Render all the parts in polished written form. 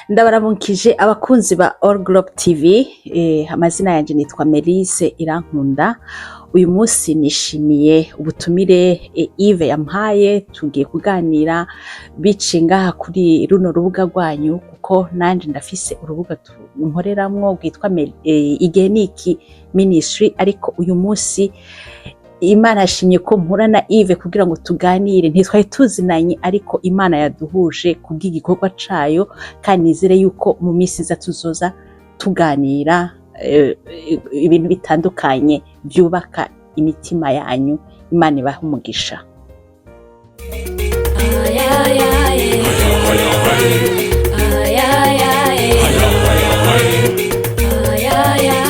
Ndabaramukije abakunzi ba All Globe TV. Amazina yanjye nitwa Melise Irankunda. Uyu munsi nishimiye ubutumire Yves yampaye. Tugiye kuganira biciye ngaha kuri runo rubuga rwanyu, kuko nanje ndafise urubuga nkoreramwo rwitwa Igihe Niki Ministry. Ariko uyu munsi Imana yashimye ko mpura na Yves kugira ngo tuganire. Ntitwari tuzinanye, ariko Imana yaduhuje kubw'igikorwa cayo, kandi nizere yuko mu minsi iza tuzoza tuganira ibintu bitandukanye byubaka imitima yanyu. Imana ibahe umugisha. Ay, ay, ay, ay, ay, ay, ay, ay, ay.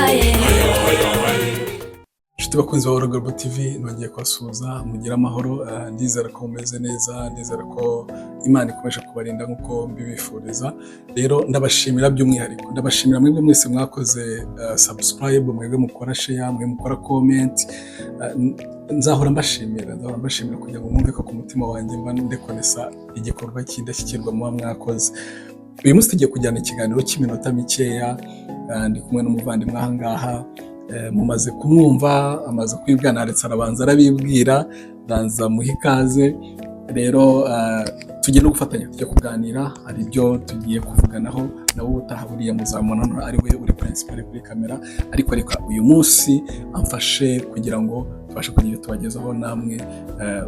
Inshuti bakunzi ba Global TV, nongeye kubasuhuza, mugire amahoro. Ndizera ko mumeze neza, ndizera ko Imana ikomeje kubarinda nk'uko mbibifuriza. Rero ndabashimira by'umwihariko, ndabashimira mwebwe mwese mwakoze subscribe, mwebwe mukora share, mwebwe mukora comment. Nzahora mbashimira, nzahora mbashimira kugira ngo mwumve ko ku mutima wanjye mba ndekonesa igikorwa cy'indashyikirwa muba mwakoze. Uyu munsi tugiye kujyana ikiganiro cy'iminota mikeya. Ndi kumwe n'umuvandimwe aha ngaha. Mumaze kumwumva, amaze kwibwana, ndetse arabanza arabibwira, ndaza muha ikaze. Rero tugiye no gufatanya, tujya kuganira, hari ibyo tugiye kuvuganaho nawe. Ubutaha buriya muzamubona ari we uri principal kuri kamera, ariko reka uyu munsi amfashe kugira ngo tubashe kugira ibyo tubagezaho. Namwe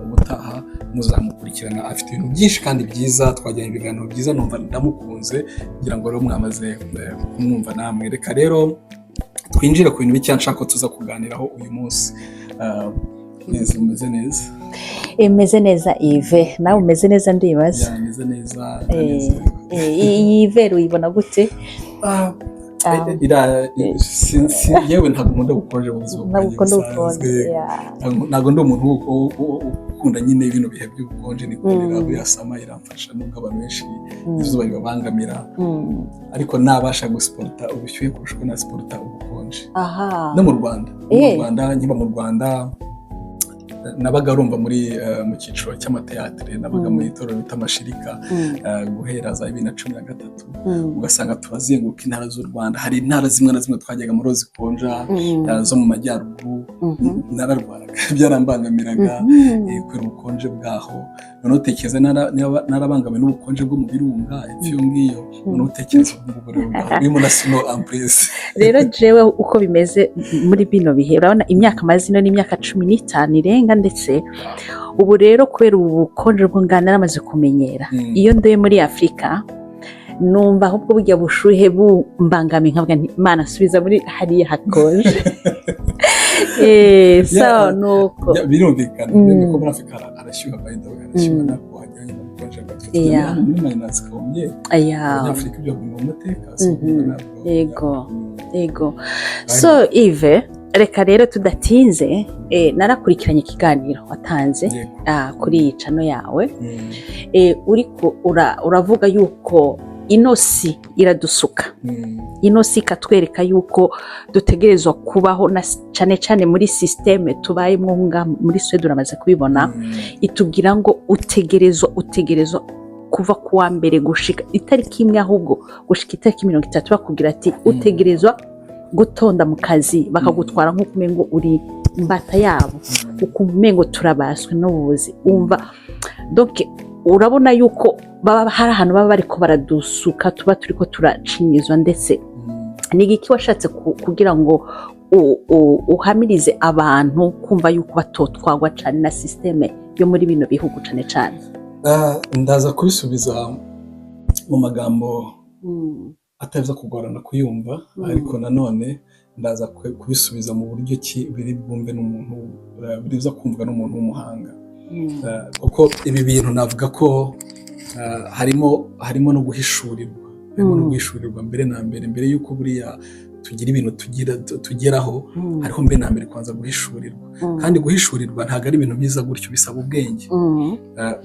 ubutaha muzamukurikirana, afite ibintu byinshi kandi byiza, twajyanye ibiganiro byiza, numva ndamukunze. Kugira ngo rero mwamaze kumwumva namwe, reka rero twinjire ku bintu bike nshaka ko tuza kuganiraho uyu munsi. Neza, umeze neza? Meze neza Yves, nawe umeze neza ndibaza. Yeah, meze neza, ndanezerewe. Iyi hiver uyibona gute? Ah, Ah. Yewe ntabwo nkunda ubukonje mu buzima Ntabwo bwanjye ukunda busanzwe. ubukonje, yeah. Ntabwo ndi umuntu ukunda nyine bino bihe by'ubukonje. Nikundira buriya summer, iramfasha, nubwo abantu benshi izuba ribabangamira, ariko nabasha gusiporta ubushyuhe kurusha uko nasiporta ubukonje. No mu Rwanda, no mu Rwanda, nkiba mu Rwanda nabaga rumva muri mu cyiciro cy'amateatire, nabaga mu itorero bita Amashirika, guhera za 2013, ugasanga turazenguruka intara z'u Rwanda. Hari intara zimwe na zimwe twajyaga muri zikonja, zo mu majyaruguru. Nararwaraga, byarambangamiraga kubera ubukonje bwaho. Noneho utekereza narabangamiwe n'ubukonje bwo mu birunga epfo iyo ngiyo, noneho utekereza ubwo ngubwo rero bwaho burimo na snow en plus. Rero jewe uko bimeze muri bino bihe, urabona imyaka maze ino ni imyaka 15 irenga ndetse. Ubu rero kubera ubu bukonje bwo ngana naramaze kumenyera. Iyo nduye muri Afurika numva ahubwo burya bushuhe bumbangamiye, nkavuga nti: "Imana, subiza muri hariya hakonje." So nuko. Yeah, birumvikana. Birumvikana ko muri Afurika harashyuha, by the way, harashyuha, ntabwo wajyanye mu bukonje bwa muri minus kabuye. Abanyafurika ibyo biri mu mateka, so ntabwo Yego. So Yves, reka rero tudatinze, narakurikiranye ikiganiro watanze kuri iyi channel yawe. Uriko uravuga yuko ino si iradusuka, ino si ikatwereka yuko dutegerezwa kubaho, na cane cane muri système tubayemo ngaha muri Suède, uramaze kubibona. Itubwira ngo utegerezwa kuva ku wa mbere gushika itariki imwe, ahubwo gushika itariki 30, bakubwira ati utegerezwa gutonda mu kazi, bakagutwara nk'uko umengo uri imbata yabo, ukumva umengo turabaswe n'ubuzi. Wumva donc urabona yuko baba hari ahantu baba bariko baradusuka, tuba turiko turacinyizwa ndetse. Ni igiki washatse kugira ngo uhamirize abantu kumva yuko batotwagwa cane na système yo muri bino bihugu cane cane? Ah, ndaza kubisubiza mu magambo ataza kugorana kuyumva, ariko nanone ndaza kubisubiza mu buryo ki biri bwumve n'umuntu, biriza kumvwa n'umuntu w'umuhanga. Kuko ibi bintu navuga ko harimo no guhishurirwa, harimo no guhishurirwa mbere na mbere, mbere y'uko buriya tugira ibintu tugeraho, hariho mbere na mbere kubanza guhishurirwa. Kandi guhishurirwa ntabwo ari ibintu biza gutyo, bisaba ubwenge.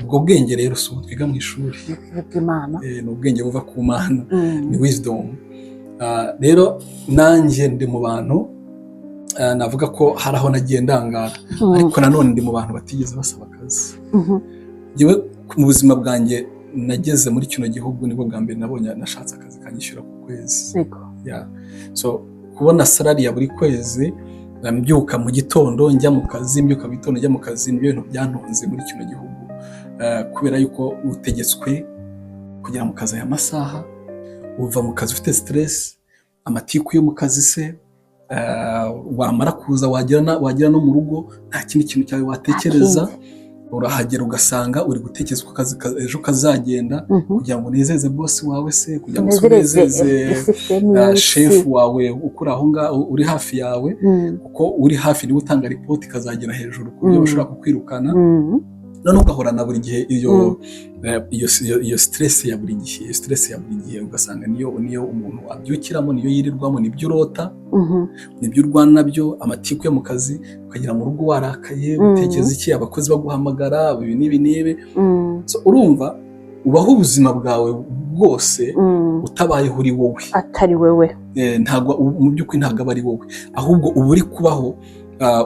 Ubwo bwenge rero si ubu twiga mu ishuri. Bw'Imana. Ni ubwenge buva ku Mana, ni wisdom. Rero nanjye ndi mu bantu navuga ko hari aho nagiye ndangara, ariko nanone ndi mu bantu batigeze basaba akazi. Njyewe mu buzima bwanjye Nageze muri kino gihugu nibwo bwa mbere nabonye nashatse akazi kanyishyura ku kwezi. Yeah. So kubona salary ya buri kwezi, mbyuka mu gitondo njya mu kazi, mbyuka mu gitondo njya mu kazi, nibyo bintu byantunze muri kino gihugu. Kubera yuko utegetswe kugera mu kazi aya masaha, uva mu kazi ufite stress, amatiku yo mu kazi se, wamara kuza wagera no mu rugo nta kindi kintu cyawe watekereza. Urahagera ugasanga uri gutekereza uko akazi ejo kazagenda, kugira ngo unezeze boss wawe se, kugira ngo unezereze unezeze isisitemu y'isi. Shefu wawe ukuri aho ngaho uri hafi yawe, kuko uri hafi niwe utanga ripoti ikazagera hejuru ku buryo bashobora kukwirukana. Noneho ugahorana buri gihe iyo iyo stress ya buri gihe, iyo stress ya buri gihe, ugasanga niyo umuntu abyukiramo, niyo yirirwamo, nibyo urota, nibyo urwana nabyo, amatiku yo mu kazi, ukagera mu rugo warakaye, utekereza iki, abakozi baguhamagara, ibi n'ibi n'ibi. So, urumva ubaho ubuzima bwawe bwose utabayeho uri wowe. Atari wewe. Ntabwo mu by'ukuri ntabwo aba ari wowe, ahubwo uba uri kubaho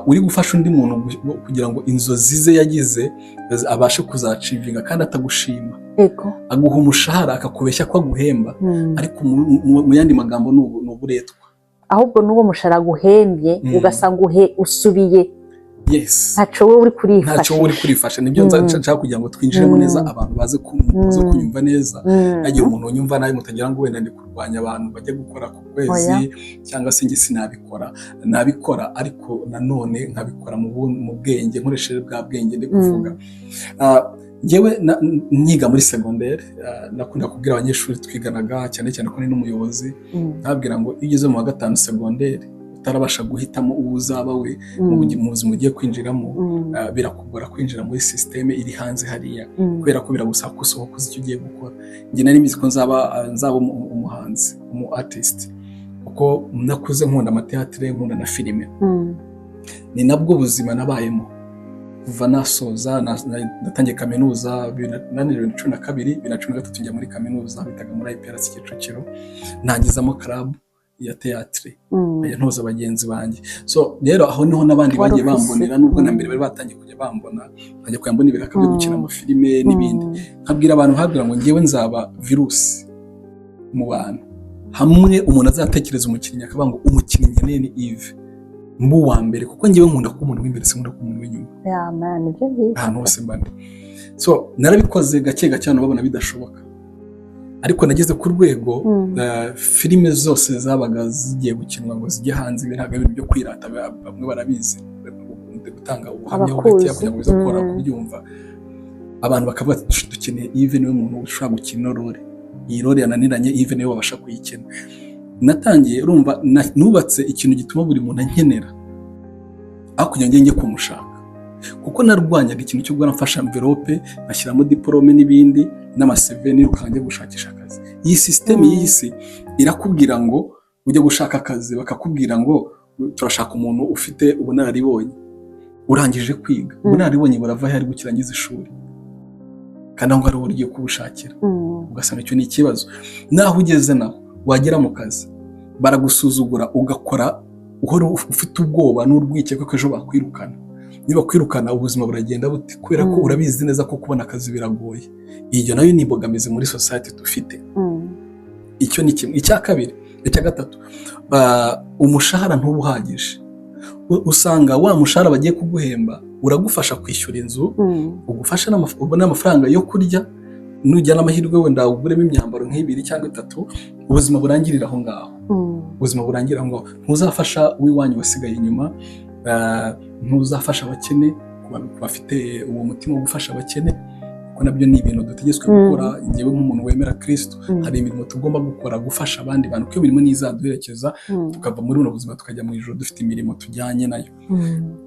uri gufasha undi muntu kugira ngo inzozi ze yagize abashe kuzachievinga kandi atagushima. Aguha umushahara akakubeshya ko aguhemba, ariko mu yandi magambo ni uburetwa. Ahubwo n'uwo mushahara aguhembye, ugasanga usubiye, ntaco wowe uri kurifasha. Ntacyo wowe uri kurifasha. Nibyo nshaka kugira ngo twinjiremo neza, abantu baze kunyumva neza. Nagira umuntu unyumva nabi, mutagira ngo wenda ndi kurwanya abantu bajya gukora ku kwezi, Oya. cyangwa se njye sinabikora. Nabikora, ariko nanone nkabikora mu bwenge, nkoresheje bwa bwenge ndi kuvuga. Njyewe nkiga muri segonderi, nakunda kubwira abanyeshuri twiganaga, cyane cyane ko ni n'umuyobozi, nababwira ngo iyo ugeze mu wa gatanu segonderi utarabasha guhitamo uwo uzaba we mu buzima ugiye kwinjiramo, birakugora kwinjira muri sisiteme iri hanze hariya, kubera ko biragusaba ko usohoka uzi icyo ugiye gukora. Njye nari mbizi ko nzaba umuhanzi, umu artist, kuko nakuze nkunda amateatire, nkunda na filime. Ni nabwo buzima nabayemo kuva nasoza. Natangiye kaminuza 2012, 2013 njya muri kaminuza bitaga muri IPRC Kicukiro, ntangizamo club ya théâtre, nkajya ntoza bagenzi banjye. So rero aho niho n'abandi Wari bagiye ufise. bambonera, nubwo na mbere bari batangiye kujya bambona, nkajya kujya mbona ibiraka byo gukina amafilime n'ibindi. Nkabwira abantu, nkabwira ngo ngewe nzaba virusi mu bantu, hamwe umuntu azatekereza umukinnyi akavuga ngo umukinnyi nkeneye ni Yves, mbu uwa mbere, kuko ngewe nkunda kuba umuntu w'imbere, sinkunda kuba umuntu w'inyuma. Yeah, man, nibyo byiza. Ahantu hose mba ndi. So narabikoze gake gake, abantu babona bidashoboka, ariko nageze ku rwego filime zose zabaga zigiye gukinwa ngo zijye hanze, ibi ntabwo ari ibintu byo kwirata, bamwe barabizi, ndi gutanga ubuhamya ho Abakuzi. gakeya kugira ngo bize koroha kubyumva. Abantu bakavuga ati dukeneye Yves, niwe muntu ushobora gukina ino role, iyi role yananiranye, Yves niwe wabasha kuyikina. Natangiye, urumva, nubatse ikintu gituma buri muntu ankenera aho kugira ngo njye kumushaka, kuko narwanyaga ikintu cyo guhora mfashe envelope ngashyiramo diporome n'ibindi n'ama CV, nirukanka njya gushakisha akazi. Iyi sisiteme y'iyi si irakubwira ngo ujye gushaka akazi, bakakubwira ngo turashaka umuntu ufite ubunararibonye urangije kwiga. Ubunararibonye burava he ari gukirangiza ishuri, kandi aho ngaho ariho ugiye kubushakira? Ugasanga icyo ni ikibazo. Naho ugeze naho wagera mu kazi baragusuzugura, ugakora uhora ufite ubwoba n'urwikekwe ko ejo bakwirukana. Niba kwirukana, ubuzima buragenda bute? Kubera ko urabizi neza ko kubona akazi biragoye. Iyo nayo ni imbogamizi muri society dufite. Icyo ni kimwe. Icya kabiri, icya gatatu, umushahara ntuba uhagije. Usanga wa mushahara bagiye kuguhemba uragufasha kwishyura inzu, ugufasha ubone amafaranga yo kurya, nujya n'amahirwe wenda uguremo imyambaro nk'ibiri cyangwa itatu, ubuzima burangirira aho ngaho. Ubuzima burangirira aho ngaho. Ntuzafasha uw'iwanyu wasigaye inyuma, ntuzafasha abakene, ku bafite uwo mutima wo gufasha abakene, kuko nabyo ni ibintu dutegetswe gukora. Njyewe nk'umuntu wemera Kristo, hari imirimo tugomba gukora, gufasha abandi bantu, kuko iyo mirimo niyo izaduherekeza tukava muri buno buzima tukajya mu ijuru dufite imirimo tujyanye nayo.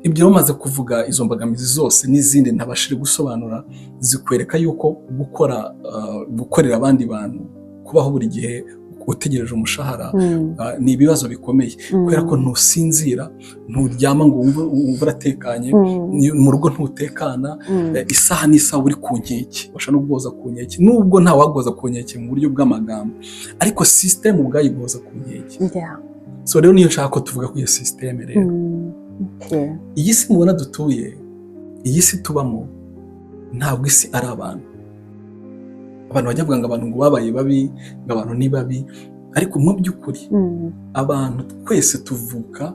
Ibyo bamaze kuvuga, izo mbogamizi zose n'izindi ntabashije gusobanura, zikwereka yuko gukora, gukorera abandi bantu, kubaho buri gihe utegereje umushahara, ni ibibazo bikomeye, kubera ko ntusinzira, nturyama ngo wumve uratekanye. Mu rugo ntutekana. Isaha n'isaha uri ku nkeke, bashobora no guhoza ku nkeke, nubwo nta waguhoza ku nkeke mu buryo bw'amagambo, ariko sisiteme ubwayo iguhoza ku nkeke. So rero niyo nshaka ko tuvuga kuri iyo sisiteme rero. Iyi si mubona dutuye, iyi si tubamo, ntabwo isi ari abantu. Abantu bajya bavuga ngo abantu ngo babaye babi, ngo abantu ni babi, ariko mu by'ukuri abantu twese tuvuka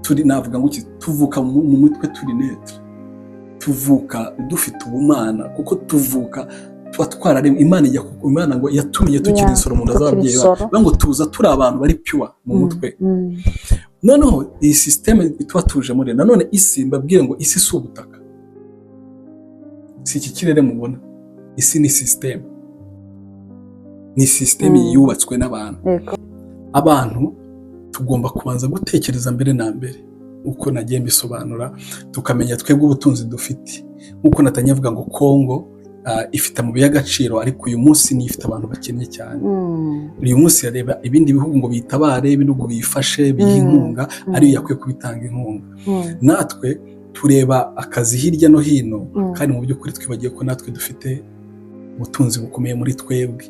turi, navuga ngo iki, tuvuka mu mutwe turi neutre, tuvuka dufite ubumana, kuko tuvuka tuba twararemwe. Imana ijya ku Imana ngo yatumenye tukiri insoro mu nda tukiri z'ababyeyi insoro. bacu. Bivuga ngo tuza turi abantu bari pure mu mutwe. Noneho iyi système tuba tujemo rero, nanone isi, mbabwire ngo isi si ubutaka, si iki kirere mubona. Isi ni système, ni système yubatswe n'abantu. Abantu tugomba kubanza gutekereza mbere na mbere, uko nagiye mbisobanura, tukamenya twebwe ubutunzi dufite. Nk'uko natangiye avuga ngo Kongo ifite amabuye y'agaciro, ariko uyu munsi niyo ifite abantu bakennye cyane. Uyu munsi irareba ibindi bihugu ngo bitabare, ibihugu biyifashe, biyihe inkunga, ariyo yakwiye kubitanga inkunga. Natwe tureba akazi hirya no hino, kandi mu by'ukuri twibagiwe ko natwe dufite ubutunzi bukomeye muri twebwe.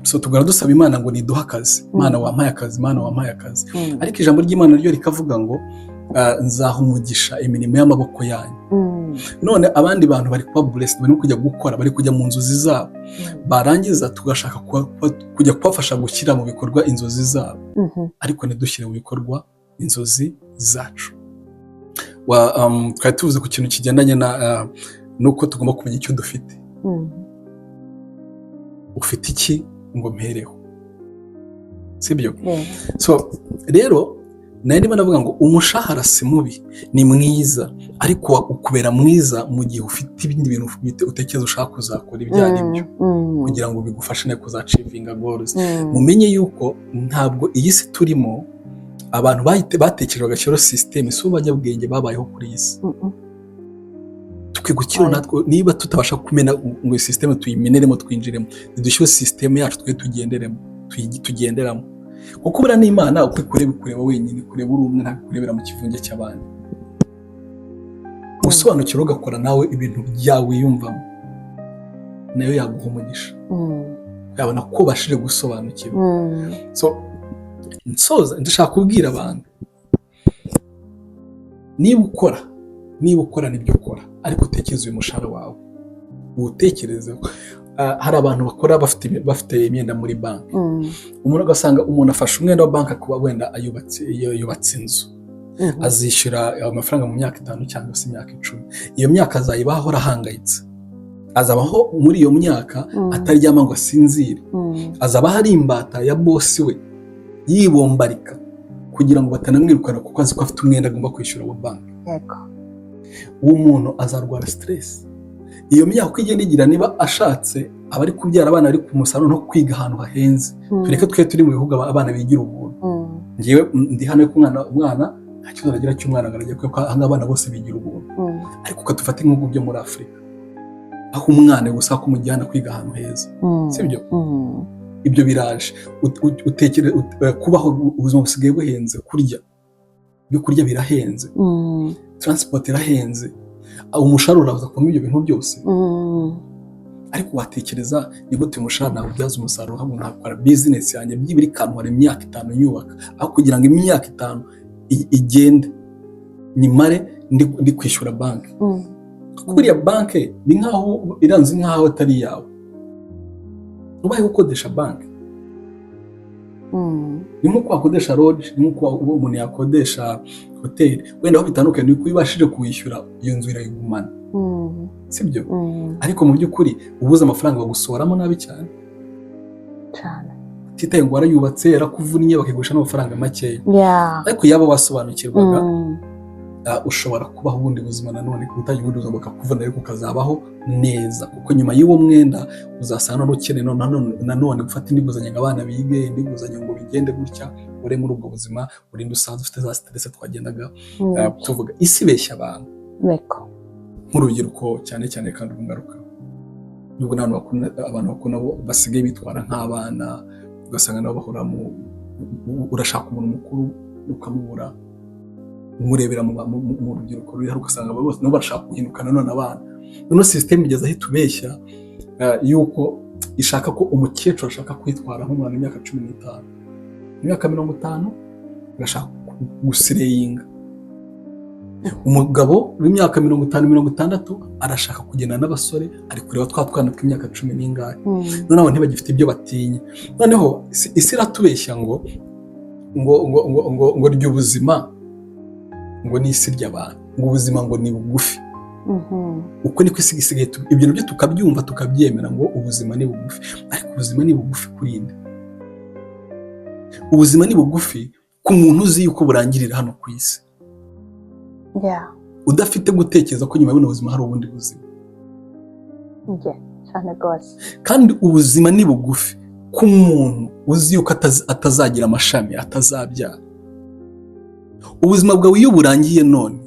So tugahora dusaba Imana ngo niduhe akazi, Imana wampaye akazi, Imana wampaye akazi. Ariko ijambo ry'Imana ryo rikavuga ngo nzaha umugisha imirimo y'amaboko yanyu. None abandi bantu bari kuba blessed, bari kujya gukora, bari kujya mu nzozi zabo, barangiza tugashaka kujya kubafasha gushyira mu bikorwa inzozi zabo, ariko ntidushyire mu bikorwa inzozi zacu. Twari tuvuze ku kintu kigendanye na nuko tugomba kumenya icyo dufite. Ufite iki ngo mpereho, sibyo? Yeah. So rero nari ndimo ndavuga ngo umushahara si mubi, ni mwiza, ariko ukubera mwiza mu gihe ufite ibindi bintu utekereza ushaka kuzakora, ibyo ari byo, kugira ngo bigufashe no kuzachievinga goals. Mumenye yuko ntabwo iyi si turimo abantu batekereje bagashyiraho système, si bo banyabwenge babayeho kuri iyi si. Tukwiye gukira natwe. Niba tutabasha kumena ngo iyi système tuyimeneremo twinjiremo, nidushyire système yacu twe tugenderemo, tugenderamo, kuko buriya n'Imana uko ikureba, ikureba wenyine, kureba uri umwe, ntabwo ikurebera mu kivunge cy'abandi. Usobanukirwa ugakora nawe ibintu byawe wiyumvamo, nayo yaguha umugisha, yabona ko ubashije gusobanukirwa. So nsoza, ndashaka kubwira abantu, niba ukora nibyo ukora, ariko utekereze uyu mushahara wawe, uwutekerezeho. Hari abantu bakora bafite imyenda muri banki. Umuntu ugasanga umuntu afashe umwenda wa banki kuba wenda ayubatse, yubatse inzu, azishyura amafaranga mu myaka 5 cyangwa se imyaka 10. Iyo myaka azayibaho ahora ahangayitse, azabaho muri iyo myaka ataryama ngo asinzire, azaba hari imbata ya boss we, yibombarika kugira ngo batanamwirukana, kuko azi ko afite umwenda agomba kwishyura wa banki. Uwo muntu azarwara stress. Iyo myaka uko igenda igira, niba ashatse aba ari kubyara abana, ari ku musaruro no kwiga ahantu hahenze. Tureke twe turi mu bihugu abana bigira ubuntu. Ngewe ndi hano ko umwana nta kibazo aragira cy'umwana ngo arajya, kuko aha ngaha abana bose bigira ubuntu. Ariko ukadufata nk'ibihugu byo muri Afurika, aho umwana gusa ko umujyana kwiga ahantu heza, sibyo? Ibyo biraje. Kubaho, ubuzima busigaye buhenze, kurya ibyo kurya birahenze, transport irahenze, umushahara uraza kubamo ibyo bintu byose. Ariko watekereza ni gute umushahara nawubyaza umusaruro, ahubwo nakora business yanjye byibura ikantwara imyaka 5 nyubaka, aho kugira ngo imyaka 5 igende nyimare ndi kwishyura banki? Kuko buriya banki ni nkaho iranze, nkaho atari iyawe, ubaye ukodesha banki. Ni nk'uko wakodesha lodge, ni nk'uko umuntu yakodesha hoteli. Wenda aho bitandukanye ni uko iyo ubashije kuwishyura, iyo nzu irayigumana, sibyo? Ariko mu by'ukuri ubuze amafaranga bagusohoramo nabi cyane. Cyane. Utitaye ngo warayubatse, yarakuvunnye, bakigurisha n'amafaranga makeya. Ariko yaba wasobanukirwaga, ushobora kubaho ubundi buzima nanone, gutangira ubundi buzima bakakuvuna, ariko ukazabaho neza, kuko nyuma y'uwo mwenda uzasanga none ukeneye nanone gufata indi nguzanyo ngo abana bige, indi nguzanyo ngo bigende gutya. Ure muri ubwo buzima urinde usanzwe ufite za stress twagendaga tuvuga. Isi ibeshya abantu nk'urubyiruko cyane cyane, kandi ngaruka nubwo n'abantu bakuru, abantu bakuru nabo basigaye bitwara nk'abana, ugasanga nabo bahora mu urashaka umuntu mukuru ukamubura, umurebera mu rubyiruko ruri hano, ugasanga bose nabo barashaka guhinduka nanone abana. Noneho système igeze aho itubeshya yuko ishaka ko umukecuru ashaka kwitwara nk'umwana w'imyaka 15, imyaka 50 agashaka guslayinga. Umugabo w'imyaka 50, 60 arashaka kugendana n'abasore, ari kureba twa twana tw'imyaka cumi n'ingahe. Noneho ntibagifite ibyo batinya. Noneho isi iratubeshya ngo rya ubuzima, ngo ni isi ry'abantu, ngo ubuzima ngo ni bugufi. Uko niko isi isigaye ibyo nabyo tukabyumva, tukabyemera, ngo ubuzima ni bugufi. Ariko ubuzima ni bugufi kuri nde? Ubuzima ni bugufi ku muntu uzi yuko burangirira hano ku isi, udafite gutekereza ko nyuma y'buno buzima hari ubundi buzima. Yeah, cyane rwose. Kandi ubuzima ni bugufi ku muntu uzi yuko atazagira amashami, atazabyara. Ubuzima bwawe iyo burangiye none,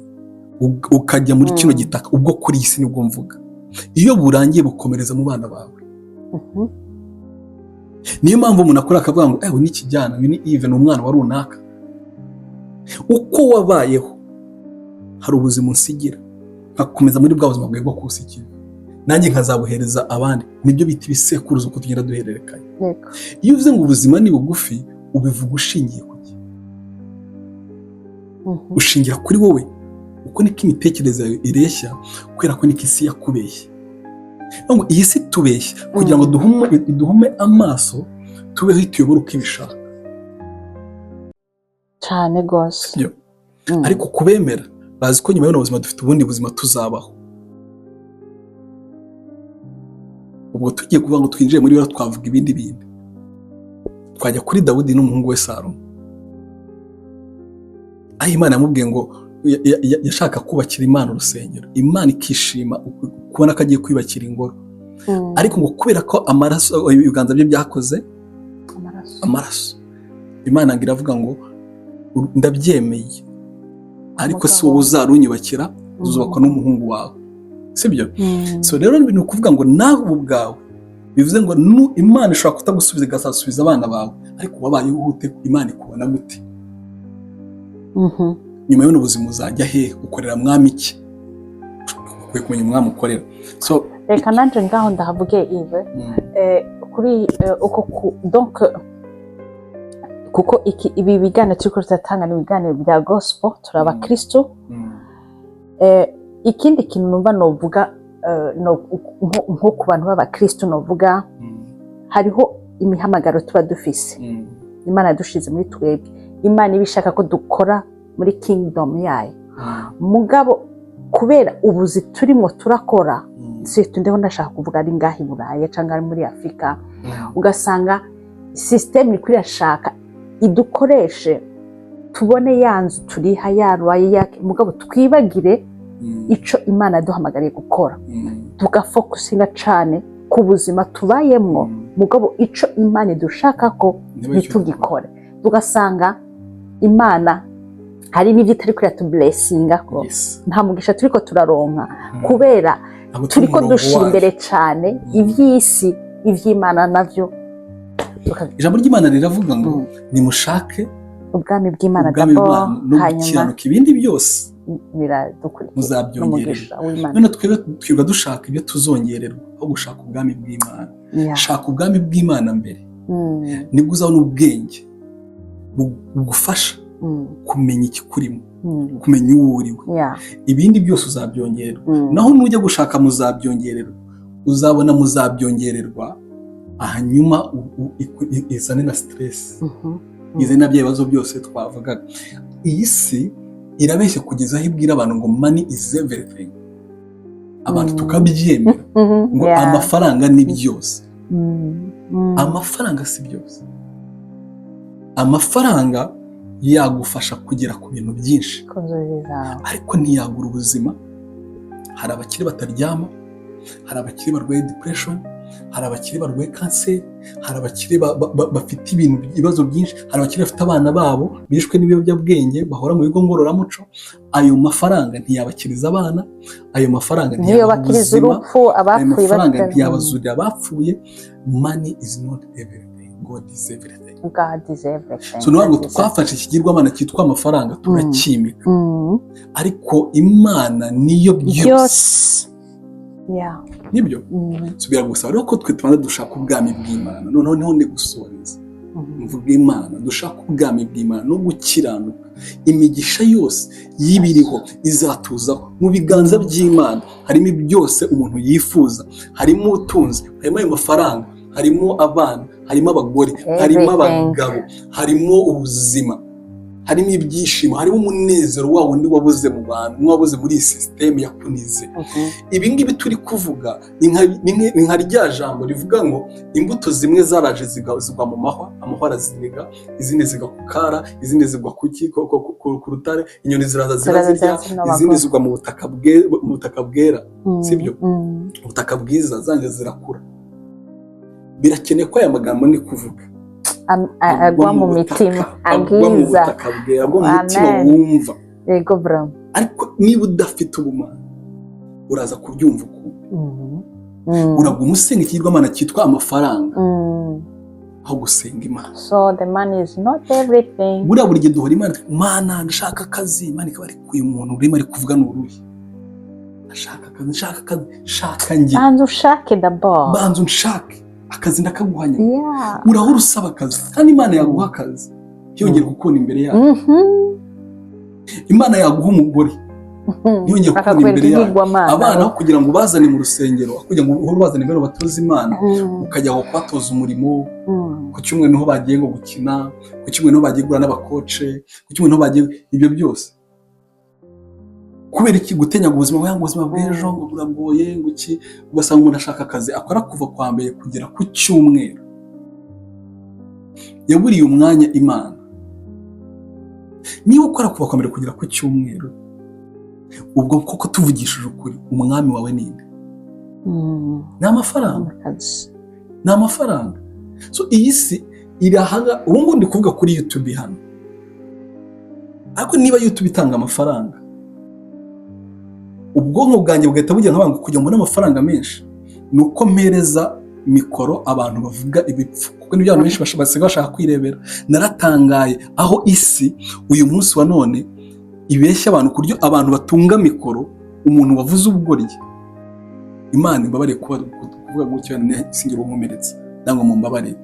ukajya muri kino gitaka, ubwo kuri iyi si nibwo mvuga, iyo burangiye bukomereza mu bana bawe. Niyo mpamvu umuntu akora akavuga ngo ewe ni ikijyana, uyu ni Yves, ni umwana wa runaka. Uko wabayeho hari ubuzima unsigira, nkakomeza muri bwa buzima bwawe bwo kuwusikira, nanjye nkazabuhereza abandi. Nibyo bita ibisekuruza, uko tugenda duhererekanya. Iyo uvuze ngo ubuzima ni bugufi, ubivuga ushingiye ku ki? Ushingira kuri wowe. Uko niko imitekerereze yawe ireshya, kubera ko niko isi yakubeshye. Ngo iyi si tubeshya kugira ngo duhume amaso, tubeho ituyobore uko ibishaka. Cyane rwose. Yo. Ariko kubemera bazi ko nyuma y'ubuno buzima dufite ubundi buzima tuzabaho. Ubwo tugiye kuvuga ngo twinjiye muri biriya, twavuga ibindi bindi, twajya kuri Dawudi n'umuhungu we Salomo, aho Imana yamubwiye ngo yashaka kubakira Imana urusengero, Imana ikishima kubona ko agiye kwiyubakira ingoro. Ariko ngo kubera ko amaraso, ibiganza bye byakoze amaraso, amaraso, Imana ngo iravuga ngo ndabyemeye, ariko si wowe uzarunyubakira, uzubakwa n'umuhungu wawe, sibyo? So rero ni ukuvuga ngo nawe ubu bwawe, bivuze ngo Imana ishobora kutagusubiza, igazasubiza abana bawe, ariko wabayeho ute? Imana ikubona gute? Nyuma y'ubuno buzima uzajya he? Ukorera mwami iki? Ukwiye kumenya umwami ukorera. So Reka nanjye ngaho ndahavuge, Yves. Kuri uko donc kuko ibi biganiro turiko turatanga ni ibiganiro bya gospel, turi abakristo. Ikindi kintu numva novuga, nko ku bantu b'abakristo novuga, hariho imihamagaro tuba dufise, Imana yadushize muri twebwe, Imana iba ishaka ko dukora muri kingdom yayo. Mugabo kubera ubuzi turimo turakora, surtout ndiho ndashaka kuvuga ari ngaha i Buraya cyangwa ari muri Afurika, ugasanga système iriko irashaka idukoreshe tubone ya nzu turiha, ya loyer ya, mugabo twibagire ico Imana yaduhamagariye gukora, tugafocusinga cane ku buzima tubayemwo, mugabo ico Imana idushaka ko ntitugikore. Tugasanga Imana hari n'ibyo itari iratublessinga ko nta mugisha turiko turaronka, kubera Ntabwo turi turiko umurongo dushira wayo. imbere cane ivy'isi, ivy'Imana navyo Ijambo ry'Imana riravuga ngo nimushake ubwami bw'Imana ubwami d'abord, bw'Imana no hanyuma gukiranuka, ibindi byose biradukurikira muzabyongererwa. n'umugisha w'Imana. None twebwe twirirwa dushaka ibyo tuzongererwa aho gushaka ubwami bw'Imana. Shaka ubwami bw'Imana mbere, nibwo uzabona ubwenge bugufasha kumenya ikikurimo, kumenya uwo uriwe. Ibindi byose uzabyongererwa. Naho nujya gushaka muzabyongererwa, uzabona muzabyongererwa, hanyuma izane na stress, izane na bya bibazo byose twavugaga. Iyi si irabeshya kugeza aho ibwira abantu ngo money is everything, abantu tukabyemera ngo amafaranga ni byose. Amafaranga si byose. Amafaranga yagufasha kugera ku bintu byinshi, Ku nzozi zawe. ariko ntiyagura ubuzima. Hari abakire bataryama, hari abakire barwaye depression, hari abakire barwaye kanseri, hari abakire bafite ibintu, ibibazo byinshi, hari abakire bafite abana babo bishwe n'ibiyobyabwenge, bahora mu bigo ngororamuco. Ayo mafaranga ntiyabakiriza abana, ayo mafaranga Niyo ntiyabaha bakiriza ubuzima, urupfu ayo abapfuye mafaranga ntiyabazurira abapfuye. Money is not everything, God is everything. God is everything. So ni ukuvuga ngo That is it. twafashe ikigirwamana cyitwa amafaranga turacyimika, ariko Imana niyo byose. Byose, yeah. Nibyo. So biragusaba rero ko twe tubanza dushaka ubwami bw'Imana. Noneho niho ndi gusoreza. Mvuga Imana, dushaka ubwami bw'Imana no gukiranuka, imigisha yose y'ibiriho izatuzaho. Mu biganza by'Imana harimo byose umuntu yifuza, harimo ubutunzi, harimo ayo mafaranga, harimo abana, harimo abagore, harimo Everything. abagabo, harimo ubuzima, harimo ibyishimo, harimo umunezero wa wundi wabuze mu bantu, wabuze muri iyi sisiteme yakunize. Ibi ngibi turi kuvuga ni nka rya jambo rivuga ngo imbuto zimwe zaraje zigwa mu mahwa, amahwa araziniga, izindi zigwa ku kara, izindi zigwa ku rutare, inyoni ziraza Ziraza zirazirya, zirazinoba. Izindi zigwa mu butaka bwera, sibyo? Mm. Ubutaka bwiza, zanjye zirakura. Birakeneye ko aya magambo ndi kuvuga agwa mu butaka, mitima agwa mu agiza butaka bwera, agwa mu mutima Amen. wumva. Yego bro. Ariko niba udafite ubumana, uraza kubyumva ukundi. Uraguma usenga ikigirwamana cyitwa amafaranga aho gusenga Imana. So the money is not everything. Buriya buri gihe duhora Imana, "Mana, ndashaka akazi." Imana ikaba ari uyu muntu urimo ari kuvuga ni uruhe? "Ndashaka akazi, ndashaka akazi." Shaka njye. Banza ushake d'abord. Banza unshake, akazi ndakaguha nyuma. Urahora usaba akazi kandi Imana yaguha akazi ntiyongere kukubona imbere yayo. Imana yaguha umugore ntiyongere kukubona Akakwereka imbere yayo. ikigirwamana. Abana, aho kugira ngo ubazane mu rusengero, aho kugira ngo uhore ubazane imbere batoze Imana, ukajya aho kubatoza umurimo. Ku cyumweru niho bagiye ngo gukina, ku cyumweru niho bagiye guhura n'abakoce, ku cyumweru niho bagiye ibyo byose. Kubera iki? Gutenyaga ubuzima bwawe, ngo ubuzima bw'ejo ngo buragoye, ngo iki. Ugasanga umuntu ashaka akazi akora kuva kwa mbere kugera ku cyumweru, yaburiye umwanya Imana. Niba ukora kuva kwa mbere kugera ku cyumweru, ubwo koko tuvugishije ukuri, umwami wawe ni nde? Ni amafaranga. Akazi. Ni amafaranga. So iyi si iri ahanga. Ubu ngubu ndi kuvuga kuri YouTube hano, ariko niba YouTube itanga amafaranga, ubwonko bwanjye bugahita bugira nkabango kugira ngo mbone amafaranga menshi ni uko mpereza mikoro abantu bavuga ibipfu, kuko nibyo abantu benshi basigaye bashaka kwirebera. Naratangaye aho isi uyu munsi wa none ibeshya abantu, ku buryo abantu batunga mikoro umuntu wavuze ubugoryi. Imana imbabariye kuba kuvuga gutyo, singira unkomeretsa cyangwa mumbabarire.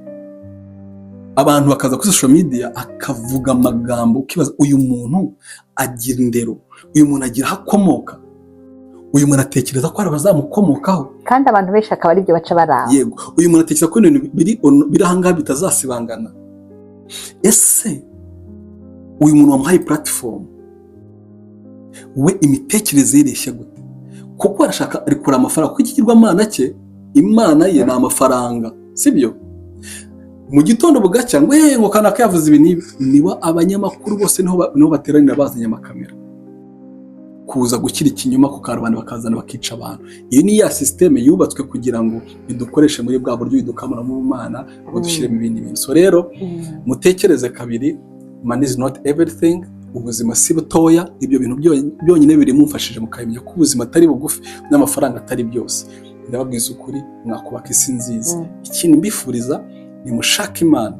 Abantu bakaza kuri social media akavuga amagambo, ukibaza: uyu muntu agira indero? Uyu muntu agira aho akomoka? Uyu muntu atekereza ko hari abazamukomokaho? Kandi abantu benshi akaba aribyo baca baraba. Yego, uyu muntu atekereza ko ibintu biri ahangaha bitazasibangana? Ese uyu muntu wamuhaye platform, we imitekerereze ye ireshya gute? Kuko arashaka, ari kureba amafaranga, kuko ikigirwamana cye, imana ye ni amafaranga, sibyo? Mu gitondo bugacya ngo ngo kanaka yavuze ibi n'ibi, niba abanyamakuru bose niho bateranira bazanye amakamera kuza gushyira ikinyoma ku karubanda, bakazana bakica abantu. Iyi ni ya sisiteme yubatswe kugira ngo idukoreshe muri bwa buryo idukamura mu Mana ngo dushyiremo ibindi bintu. So rero mutekereze kabiri. Money is not everything. Ubuzima si butoya. Ibyo bintu byonyine biri mumfashije mukamenya ko ubuzima atari bugufi n'amafaranga atari byose, ndababwiza ukuri, mwakubaka isi nziza. Ikindi mbifuriza ni mushake Imana,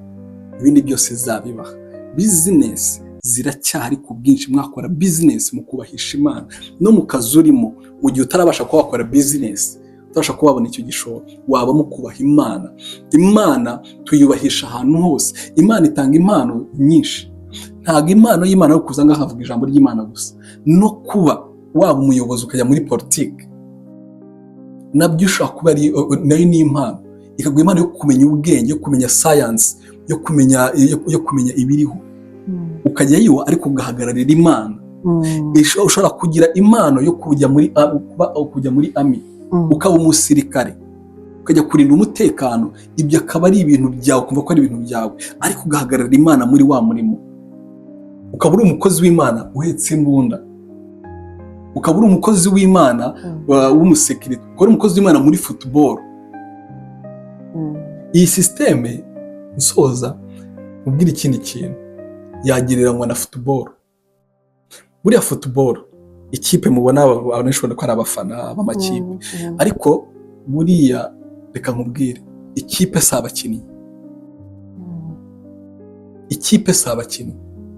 ibindi byose izabibaha. Bizinesi ziracyahari ku bwinshi, mwakora bizinesi mukubahisha Imana. No mu kazi urimo, mu gihe utarabasha kuba wakora bizinesi, utabasha kuba wabona icyo gishoro, waba mukubaha Imana. Imana tuyubahisha ahantu hose. Imana itanga impano nyinshi. Ntabwo impano y'Imana yo kuza ngaha nkavuga ijambo ry'Imana gusa. No kuba waba umuyobozi, ukajya muri politiki, nabyo ushobora kuba ari nayo ni impano. Ikaguha impano yo kumenya ubwenge, yo kumenya sayansi, yo kumenya ibiriho, ukajyayo ariko ugahagararira Imana. Ushobora kugira impano yo kujya muri army, ukaba umusirikare, ukajya kurinda umutekano. Ibyo akaba ari ibintu byawe, ukumva ko ari ibintu byawe, ariko ugahagararira Imana muri wa murimo, ukaba uri umukozi w'Imana uhetse imbunda, ukaba uri umukozi w'Imana w'umusekirite, ukaba uri umukozi w'Imana muri football. Iyi sisiteme, nsoza ubwira ikindi kintu, yagereranywa na football. Buriya football, ikipe mubona, abantu benshi babona ko ari abafana b'amakipe, ariko buriya reka nkubwire, ikipe si abakinnyi. Ikipe si abakinnyi,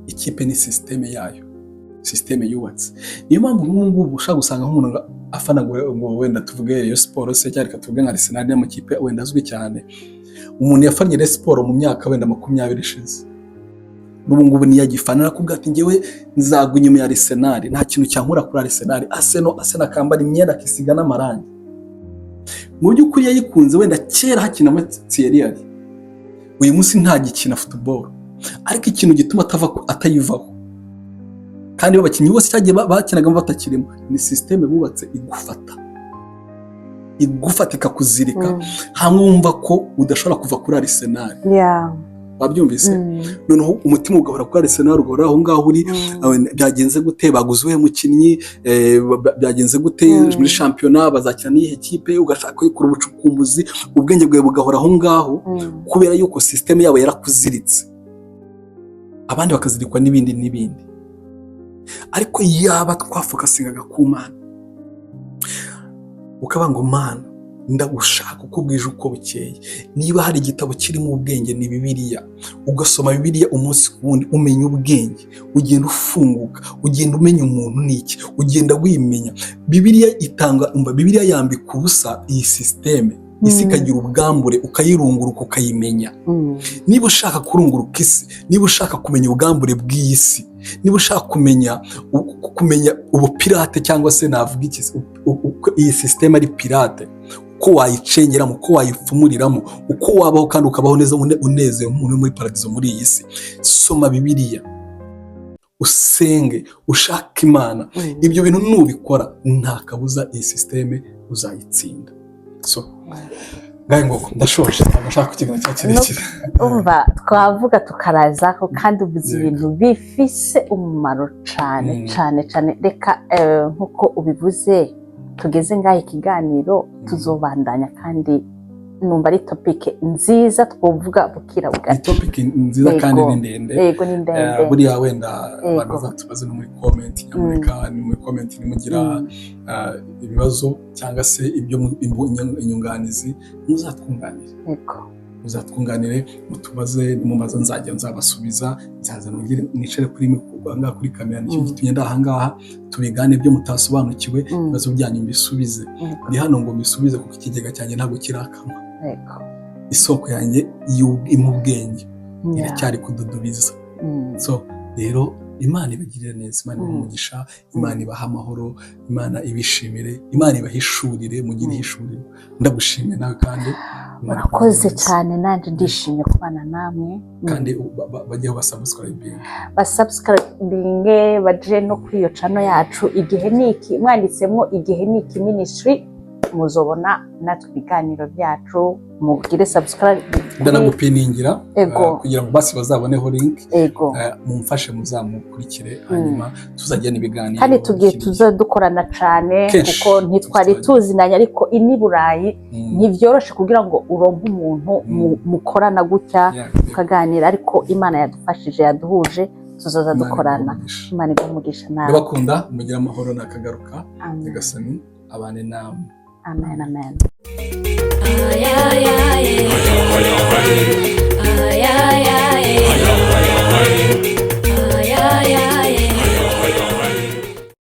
ikipe ni sisiteme yayo, sisiteme yubatse. Niyo mpamvu nk'ubu ngubu ushobora gusanga nk'umuntu ngo afana ngo wenda tuvuge Rayon Sport se, cyangwa reka tuvuge nka Arsenal, n'amakipe wenda azwi cyane. Umuntu yafannye Rayon Sport mu myaka wenda 20 ishize, n'ubu ngubu niyo agifana. Arakubwira ati: "Njyewe nzagwa inyuma ya Arsenal, nta kintu cyankura kuri Arsenal." Arsenal, Arsenal, akambara imyenda, akisiga n'amarangi. Mu by'ukuri yayikunze wenda kera hakinamo Thierry Henry. Uyu munsi ntagikina football, ariko ikintu gituma atava atayivaho, kandi abakinnyi bose cyagiye bakinagamo batakirimo, ni système bubatse igufata, igufata ikakuzirika hamwe wumva ko udashobora kuva kuri Arsenal. Wabyumvise? Noneho umutima ugahora kuri Arsenal, ugahora aho ngaho uri. Byagenze gute? Baguze uwuhe mukinnyi? Byagenze gute muri shampiyona? Bazakina n'iyihe kipe? Ugashaka kuyikora ubucukumbuzi, ubwenge bwawe bugahora aho ngaho, kubera yuko système yabo yarakuziritse. Abandi bakazirikwa n'ibindi n'ibindi. Ariko yaba twafocusingaga ku Mana, ukaba ngo: "Mana, ndagushaka uko bwije uko bukeye." Niba hari igitabo kirimo ubwenge, ni Bibiliya. Ugasoma Bibiliya umunsi ku wundi, umenya ubwenge, ugenda ufunguka, ugenda umenya umuntu ni iki, ugenda wimenya. Bibiliya itanga, umva, Bibiliya yambika ubusa iyi système, isi ikagira ubwambure, ukayirunguruka, ukayimenya. Niba ushaka kurunguruka isi, niba ushaka kumenya ubwambure bw'iyi si, niba ushaka kumenya ubupirate, cyangwa se navuga iki se, uko iyi système ari pirate, uko wayicengeramo, uko wayipfumuriramo, uko wabaho kandi ukabaho neza, unezerewe nk'umuntu uri muri paradizo muri iyi si, soma Bibiliya, usenge, ushake Imana. Ibyo bintu nubikora, nta kabuza iyi système uzayitsinda. So ngahe nguko, ndashoje, ntabwo nshaka ko ikiganiro kiba kirekire. Umva, twavuga tukarazaho, kandi uvuze ibintu bifise umumaro cane, cane cane. Reka nkuko ubivuze, tugeze ngaho ikiganiro, tuzobandanya, kandi numva ari topic nziza twovuga bukira Ni bugaca. topic nziza kandi ni ndende. Yego, ni ndende. Buriya wenda abantu bazatubaze no muri comment. Nyamuneka, ni muri comment, nimugira ibibazo cyangwa se ibyo inyunganizi, muzatwunganire. Muzatwunganire, mutubaze, mumaze nzajya nzabasubiza, nzaza nongere nicare kuri mikoro ahangaha kuri kamera. Nicyo gitumye ndi ahangaha, tubigane ibyo mutasobanukiwe, ibibazo byanyu mbisubize. Ndi hano ngo mbisubize, kuko ikigega cyanjye ntabwo kirakama. Isoko yanjye impa ubwenge iracyari kududubiza. So rero, Imana ibagirire neza, Imana ibahe umugisha, Imana ibahe amahoro, Imana ibishimire, Imana ibahishurire, mugire ihishuriro. Ndagushimiye nawe, kandi Imana Urakoze ikugirire neza. cyane, nanjye ndishimye kubana namwe. Kandi bajyeho basubscribinga. Basubscribinge, baje no kuri iyo channel yacu Igihe Niki. Mwanditsemo Igihe Niki Ministry, muzobona natwe ibiganiro byacu. Mugire subscribe. Ndanagupiningira kugira ngo basi bazaboneho link. Mumfashe muzamukurikire, hanyuma tuzagirana ibiganiro. Kandi tugiye tuza dukorana cyane, Kenshi. kuko ntitwari tuzinanye, ariko ini Burayi ntibyoroshe kugira ngo uronke umuntu mukorana gutya, tukaganira. Ariko Imana yadufashije, yaduhuje, tuzoza Imana dukorana. iguhe umugisha. Imana iguhe umugisha nawe. Ndabakunda, mugire amahoro, nakagaruka. Amen. Nyagasani abane namwe. Amen, amen. Ay, ay, ay, ay.